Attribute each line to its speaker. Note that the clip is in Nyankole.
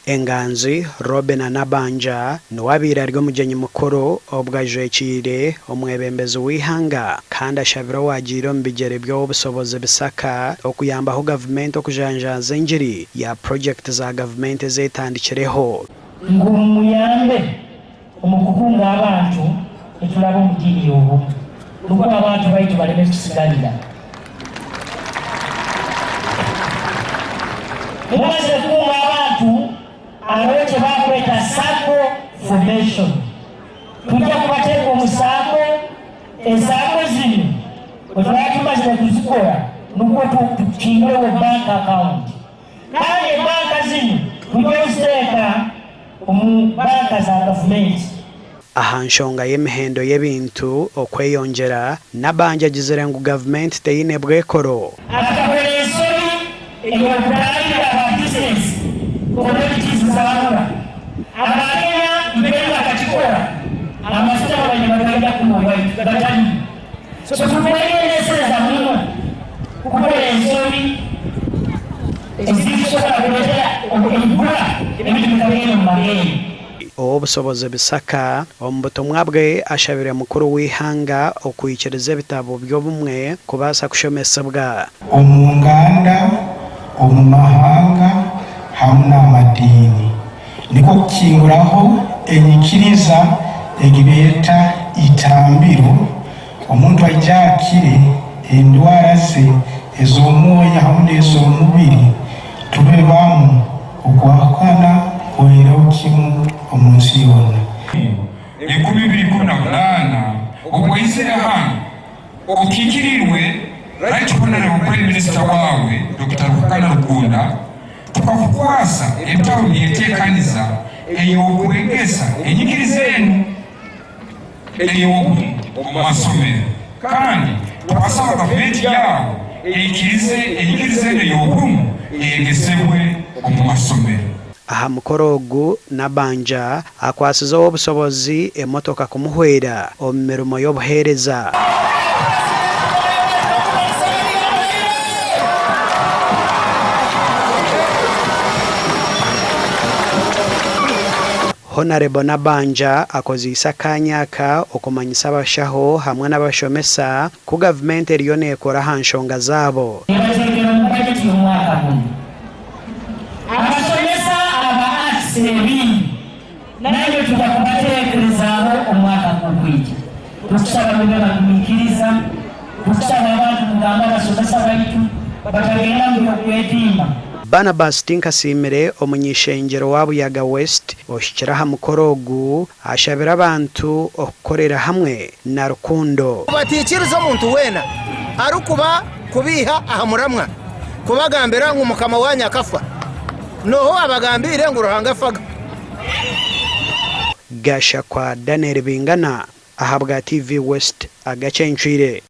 Speaker 1: Enganzi Robinah Nabbanja niwe abaire ari omugyenyi mukuru obwo ajwekiire omwebembezi w'eihanga kandi ashabire owaagiire omu bigyere by'Ow'obushobozi Bisaka okuyambaho gavumenti okujanjaaza engiri ya purogyekiti za gavumenti ezetandikireho.
Speaker 2: Ngu muyambe omu kukunga abantu nituraba omu diini y'obumwe nukwo abantu baitu bareme kusigarira. Mumazire kukunga abantu hariho eki barikweta sacco formation. Twija kubateeka omu sacco, esacco zinu obu turaba tumazire kuzikora nukwo tukingureho bank account. Kandi ebanka zinu twija kuziteeka omu banka za gavumenti.
Speaker 1: Aha nshonga y'emihendo y'ebintu okweyongyera, Nabbanja agizire ngu gavumenti teine bwekoro.
Speaker 2: Akakora ensobi ey'okutangirira aba bizinesi commodities zaabura. Aba Kenya mbwenu bakakikora, amajuta babaire nibagaida kunu owaitu gatariyo. So titwegyendesereza muno kukora ensobi ezirikusobora kureetera eigura ebintu bikagenda omu mageenda.
Speaker 1: Ow'obushobozi Bisaka omu butumwa bwe ashabire mukuru w'eihanga okwikiriza ebitabo by'obumwe kubaasa kushomesibwa.
Speaker 3: Omu nganda, omu mahanga hamu n'amadiini. Nikwo kukinguraho enyikiriza egi beeta itambiro, omuntu aije akire endwara ze ez'omwoyo hamu n'ez'omubiri, tube bamu okwahukana kuhwereho kimu omu nsi yoona.
Speaker 4: 2018 obu waizire hanu Okiikirirwe Right Honourable Prime Minister waawe Dokita Ruhakana Rugunda, tukakukwasa ebitabo by'enteekaniza ey'okwegesa enyikiriza enu ey'obumu omu masomero kandi twasaba gavumenti yaawe eikirize enyikiriza enu ey'obumu eyegesebwe omu masomero.
Speaker 1: Aha mukoro ogu, Nabbanja akwatsize ow'obushobozi emotoka kumuhwera omu mirimo y'obuheereza. Honarebo Nabbanja akozeise akaanya aka okumanyisa abashaho hamwe n'abashomesa ku gavumenti eriyo neekora aha nshonga zaabo.
Speaker 2: Nibateekera omu bajeti y'omwaka gunu. Abashomesa aba Arts n'ebindi naimwe twija kubaterekerezaaho omwaka gurikwija. Tukusaba mube bagumiikiriza, tukusaba abantu mugambe abashomesa baitu batagenda mu by'okwetimba.
Speaker 1: Barnabas Tinkasiimire omuny'ishengyero wa Buyaga West ohikire aha mukoro ogu ashabire abantu okukorera hamwe na rukundo.
Speaker 5: Bataikiriza omuntu weena arikuba kubaiha aha muramwa kubagambira ngu Mukama waanyu akafa. N'oha owaabagambiire ngu Ruhanga afaga?
Speaker 1: Gashakwa Daniel Bingana ahabwa TV West agacencwire.